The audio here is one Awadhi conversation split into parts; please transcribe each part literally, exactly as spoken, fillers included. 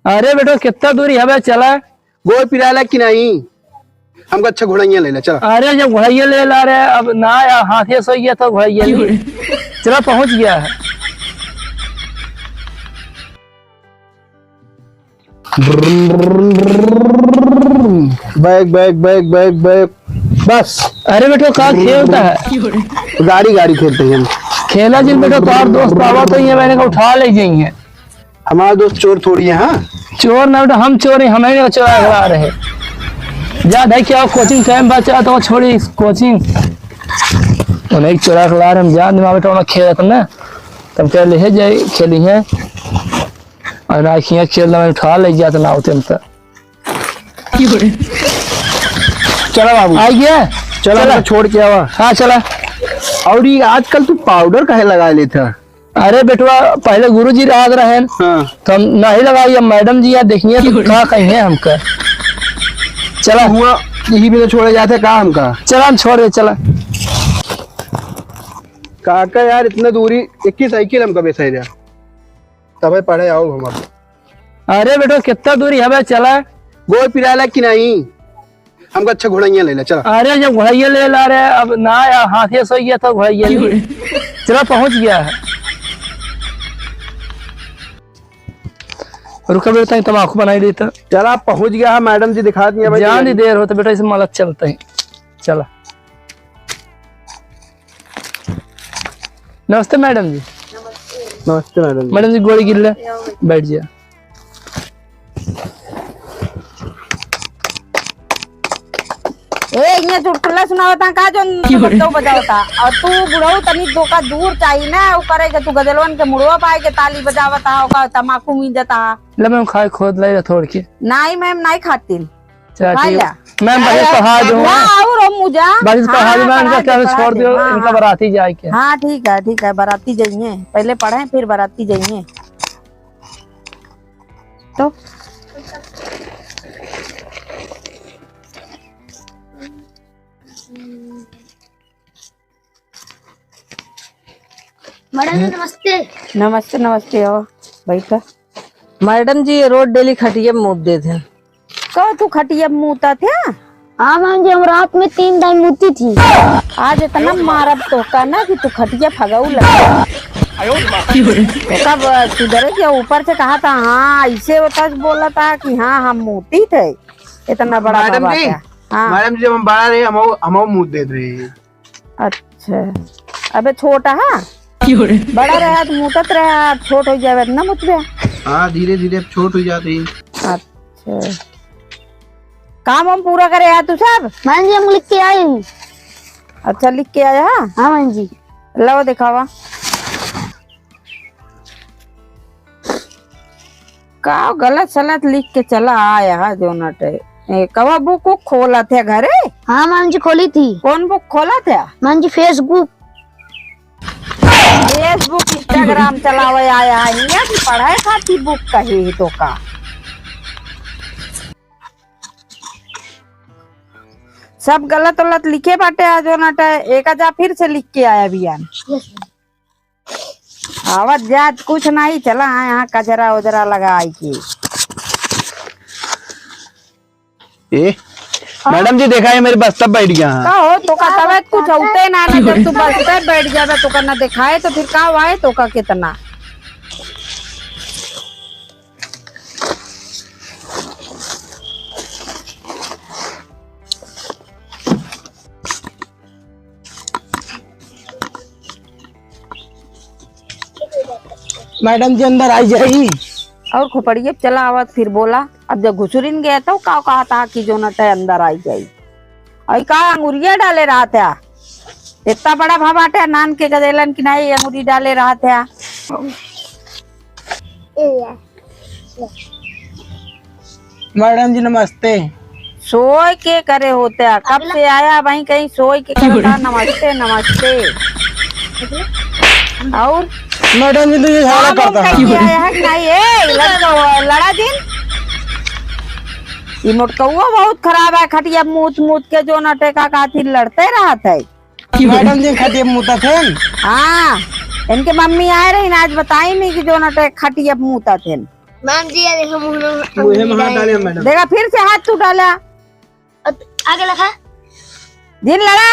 अरे बेटो, कितना दूरी हवे, चला। गोड़ पिराला कि नहीं? हमका अच्छा घोड़ैया ले ले, चला। अरे, जब घोड़ैया ले ला रहे, अब ना यार, हाथे सोई गया तो घोड़ैया ले। चला, पहुंच गया है। बैक, बैक, बैक, बैक, बैक। बस। अरे बेटो, का खेलता है? गाड़ी, गाड़ी खेलते हैं हम। खेला जिन बेटो, तोहार दोस्त आवा तो ये मैंने कहा उठा ले जाएंगे। हमारा दोस्त चोर थोड़ी है, हाँ? चोर ना बेटा, हम चोर हैं, हमें नहीं चोरा के ला रहे। जा भाई, क्या कोचिंग टाइम बचा तो छोड़ी कोचिंग। उन्हें चोरा के ला रहे, हम जान दिमाग बेटा, उन्हें खेलत ना, तब क्या ले जाए, खेली है। और ना खिया खेल ना, उठा ले जात ना होते हम तो। चला बाबू। आ गया? चला, चला। हमको छोड़ के आवा। हाँ, चला। और ये आजकल तू पाउडर काहे लगा लेता? अरे बेटवा, पहले गुरुजी रहत रहेन, हाँ। तो हम नहीं लगाई, अब मैडम जी यहाँ देखिए तो का कहिए हमका। चला। हुआ यही भी तो छोड़े जाते का हमका? चला, हम छोड़ दे, चला। काका यार, इतना दूरी, एक ही साइकिल हमका बेचाई दिया, तबे पढ़े आओ हम। अरे बेटो, कितना दूरी हवे, चला। गोड़ पिराला कि नहीं? हमका अच्छा घोड़ैया ले ले, चला। अरे, जब घोड़ैया ले ला रहे, अब ना यार, हाथे सोई गया तो घोड़ैया ले। चला, पहुंच गया है। रुका बेटा, तमाकू बनाई लेता। चला, पहुंच गया है, मैडम जी दिखा दिया भाई। जान दी देर होता बेटा, इसे मलत चलते हैं। चला। नमस्ते मैडम जी। नमस्ते मैडम जी। मैडम जी, गोड़ गिर ले, बैठ जा। ए, ये चुटकुला सुनावता का, जो बजावता? और तू बुढ़ऊ तनी धोखा दूर चाही ना, वो करे के तू गजलवन के मुड़वा पाए के ताली बजावता, ओका तमाकू मींजता। ले मैम, खाए खोद ले थोड़ के। नहीं मैम, नहीं खाती। चला, खाई ठीक। ला। मैम, बस पढ़ा दूँ। ना, और हम मुझा। बस पढ़ा दूँ, हाँ, मैम, पढ़ा इनका दे, क्या पढ़ा छोड़ दे। दियो, हाँ, इनका हाँ। बाराती जाए के। हाँ, ठीक है, ठीक है, बाराती जाइए। पहले पढ़े, फिर बाराती जाइए। तो मैडम जी, नमस्ते। नमस्ते, नमस्ते, आओ, बैठा। मैडम जी, ये रोज डेली खटिया में मूत देत हैं। कहो, तू खटिया में मूता थे? हाँ मैम जी, हम रात में तीन टाइम मूती थी। आज इतना मारब तोहका ना कि तू खटिया फगाऊ लगा। तोहका ब-, सुधरे के ऊपर से कहा था, हाँ, ऐसे होता बोला था कि हाँ, हम मूती थे, इतना बड़ा मैडम बाबा जी, था। हाँ। मैडम जी, जब हम बड़ा रहे, हम, हम मूत देत रहे। अच्छा, अबे छोटा है? बड़ा रहा तो मुतत रहा, अब छोट हो जावे तो ना मुतबे। हाँ, धीरे धीरे अब छोट हो जाते हैं। अच्छा, काम हम पूरा करे है तू सब? मैम जी, हम लिख के आए हैं। अच्छा, लिख के आया है? हाँ मैम जी। लाओ दिखावा। का गलत सलत लिख के चला आया है जो नटे। ए, कवा बुक उक खोलत है घरे? हाँ मैम जी, खोली थी। कौन बुक खोलत है? मैम जी, Facebook। Facebook, Instagram चलावे आया है, हियाँ की पढ़ाई खातिर बुक कही ही तो का? सब गलत उलत लिखे बाटे, आ जो नटे, एक जा फिर से लिख के आया बियान। Yes मैम। आवत जात कुछ नहीं चला है यहाँ कचरा उजरा लगाई के। ए, मैडम जी, देखा है मेरे बस्ता बैठ गया है। का हो, तो का तबीयत कुछ होते ना, ना जब तू बस्ता बैठ जावे तो का ना दिखाए तो फिर का हुआ है तो का कितना। मैडम जी, अंदर आई जाई। और खोपड़िए चला आवत, फिर बोला, अब जब घुसुरिन गया तो का कहा था कि जो नटे अंदर आई जाई। और का अंगुरिया डाले रहा था, इतना बड़ा भा बाटे नान के गदेलन कि नहीं अंगुरी डाले रहा था। मैडम जी, नमस्ते। सोए के करे होते हैं, कब से आया वहीं कहीं सोए के करता, नमस्ते, नमस्ते। और मैडम जी, तो ये झाड़ा काम करता है। करके आया है कि नहीं? ए, लड़का, लड़ा दिन। ये मोटकौआ बहुत खराब है, खटिया मूत मूत के जो नटे का काथी लड़ते रहत है। मैडम जी खटिया मूता थे। हाँ, इनके मम्मी आए रही ना, आज बताई नहीं कि जो नटे खटिया मूता थे। मैम जी, ये देखो, मुँह में मुँह में हाथ डाले हैं, मैडम। देखा, फिर से हाथ तू डाला। अब आगे लगा। जिन लड़ा,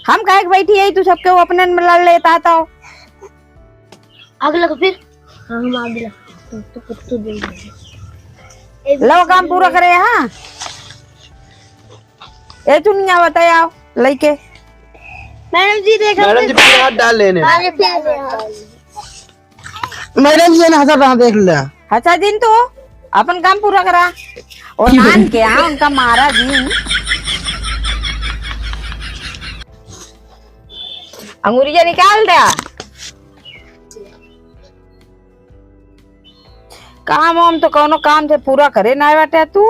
हम काहे के बैठी है, तू सबके वो अपने में लड़ लेता तो। आगे लगा फिर। हाँ, हम आगे लगा। तू, तू, तू दे दे। लो, काम पूरा करे, हाँ। ए, तू नहीं आवत है, आओ, लइके। मैडम जी, देखो, मैडम जी, फिर हाथ डाल लेने। आगे फिर। मैडम जी, ना हंसा रहा, देख ले। हंसा जिन तू, अपन काम पूरा करा। ओ नान के, हाँ, उनका मारा जिन। अंगुरिया निकाल दे। काम वाम तो कौनो काम से पूरा करे ना बाटे तू।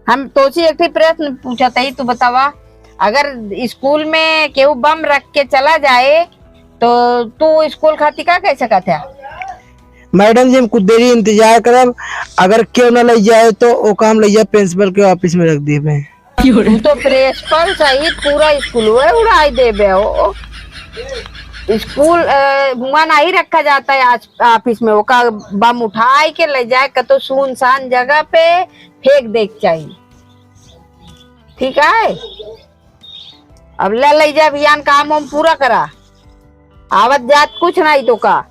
हम तोसी एक ठे प्रश्न पूछत हई, तू बतावा, अगर स्कूल में केहू बम रख के चला जाए, तो तू स्कूल खातिर का कह सकत है? मैडम जी, हम कुछ देरी इंतजार करब, अगर केहू ना ले जाए, तो ओका हम ले जाए प्रिंसिपल के ऑफिस में रख देबे। तू तो प्रिंसिपल सहित पूरा स्कूलवे उड़ाई देबे हो। स्कूल, अ, हुआं नहीं रखा जाता है आज ऑफिस में, ओका बम उठाई के ले जाए कतो सुनसान जगह पे फेंक दे के चाहिए, ठीक है? अब ले, ले जा अभियान, काम वाम पूरा करा, आवत जात कुछ नहीं तो का,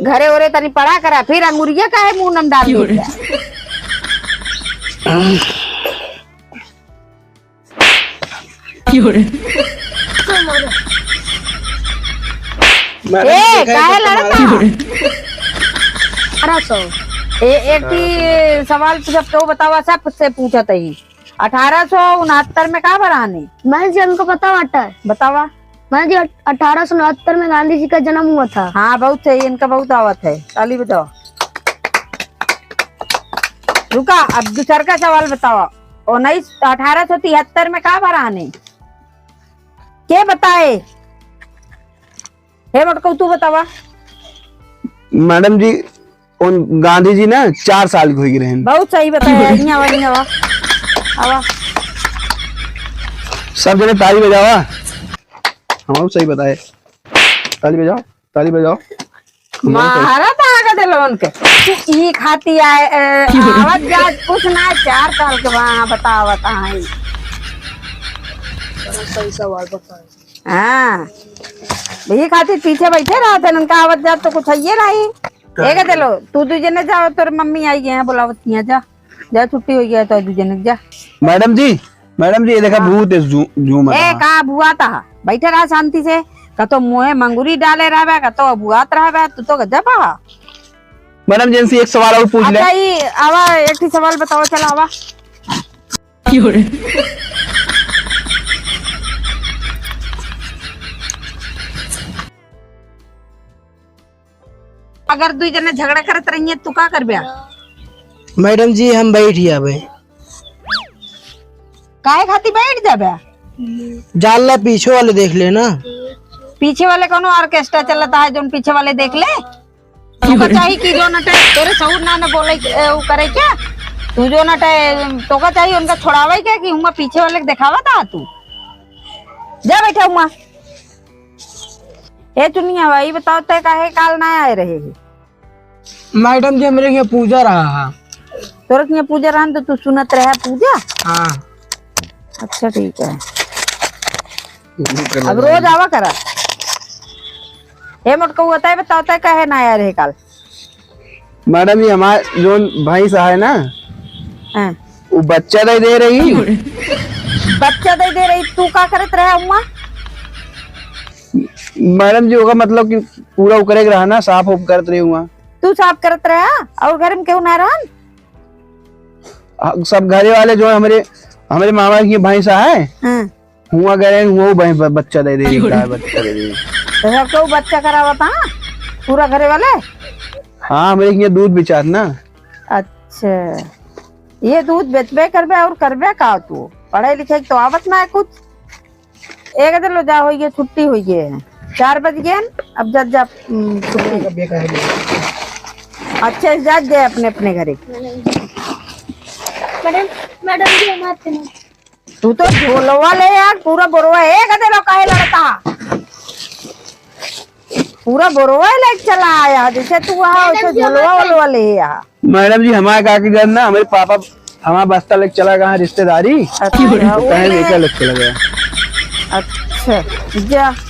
घरे ओरे तनी पढ़ा करा, फिर अंगुरिया काहे मुंह नम डाल दे? मैडम, ए, देखा है काहे तो लड़ता? तुम्हारा अठारह सौ। ए, एक ही सवाल पूछब तो बतावा, सबसे पूछत ही। अठारह सौ उनहत्तर में का बराने? मैम जी, हमको पता बाटा है। बतावा। मैम जी, अठ-, अठारह सौ उनहत्तर में गांधी जी का जन्म हुआ था। हाँ, बहुत सही, इनका बहुत आवत है, ताली बजाओ। रुका, अब दूसर का सवाल बतावा। उन्नीस, अठारह सौ तिहत्तर में का बराने? के बताए? हे मोटकऊ, तू बतावा। मैडम जी, उन गांधी जी ना चार साल के होई रहन। बहुत सही बताया, इहाँ आवा, इहाँ आवा। आवा। सब जने ताली बजावा। हम सही बताए। ताली बजाओ, ताली बजाओ। महारत आगे दे लोगन के। ई खाती आए, ए, आवत जात कुछ ना, चार साल के वहाँ बतावत आई। सही सवाल बताए। हाँ, यही खातिर पीछे बैठे रहत हैं, उनका आवत जात तो कुछ है नहीं। का एक है? चलो, तू दू जने जाओ, तोर मम्मी आई गए हैं, बुलावत किया, जा, जा, छुट्टी हो गया तो दू जने के, जा। मैडम जी, मैडम जी, ये देखा हाँ। भूत है, जू-, झूमत ए, है। का भुआता? बैठे रहा शांति से, कतो मुँहे मंगुरी डाले रहबे, कतो भुआत रहबे, तू तो गजब हा। मैडम जी, इनसे एक सवाल और पूछ ले। अच्छा, ई आवा, एक ही सवाल बताओ, चला आवा। अगर दुई जने झगड़ा करत रहिए, तू का करबे? मैडम जी, हम बैठ जाबे। काहे खातिर बैठ जाबे? जान ला, पीछे वाले देख ले ना। पीछे वाले कौनो ऑर्केस्ट्रा चलता है, जोन पीछे वाले देख ले? तोका चाही कि जो नटे तोरे सहूर ना, ना बोले, ए, उ करे क्या? तू जो नटे, तोका चाही उनका छोड़ावे क्या कि हुआ पीछे वाले के देखावा था तू? जा बैठा हुआ। ए चुनिया, भाई बताओ, तय काहे काल ना आए रहे? मैडम जी, हमरे यहाँ पूजा रहा है। तोरे के यहाँ पूजा रहन तो तू सुनत रहा पूजा? हाँ। अच्छा, ठीक है। अब रोज आवा करा। हे मोटकऊ, तय बताओ, तय काहे ना आया रहे काल? मैडम, ये हमार जोन भैंस है ना, हाँ। वो बच्चा दे दे रही। बच्चा दे दे रही, तू का करत रहा हुआ? मैडम जी, ओका मतलब कि पूरा उकरे के रहा ना, साफ उफ करत रही हुआ। तू साफ करत रहा और घर में केहू ना रहन? हाँ, सब घरे वाले जो है हमरे, हमरे मामा की भैंसा है, हाँ। हुआ गए, हुआ ब-, बच्चा दे दे, गाय बच्चा दे दे। तो सब केहू बच्चा करावत, हाँ? पूरा घरे वाले? हाँ, हमरे यहाँ दूध बेचात ना। अच्छा, ये दूध बेचबे करबे और करबे का तू? पढ़े लिखे तो आवत ना है कुछ। एक दिन लो जा, होइए, छुट्टी होइए, चार बज गए, अब जा, जा, हम्म, छुट्टी। अच्छा, जा, जा अपने, अपने घरे। मैडम, मैडम जी, हमारे तू तो झोलवा ले यार, पूरा बोरवा एक दे लो, काहे लड़ता? पूरा बोरवा लेके चला आया, जैसे तू वहाँ मैडम वैसे जी, झोलवा हमारे वोलवा ले आया। मैडम जी, हमारे का की जान ना, हमारे पापा हमारा बस्ता लेके चला गया रिश्तेदारी। अच्छा, तो वो कहे ले- लेके लेके चला गया। अच्छा, जा।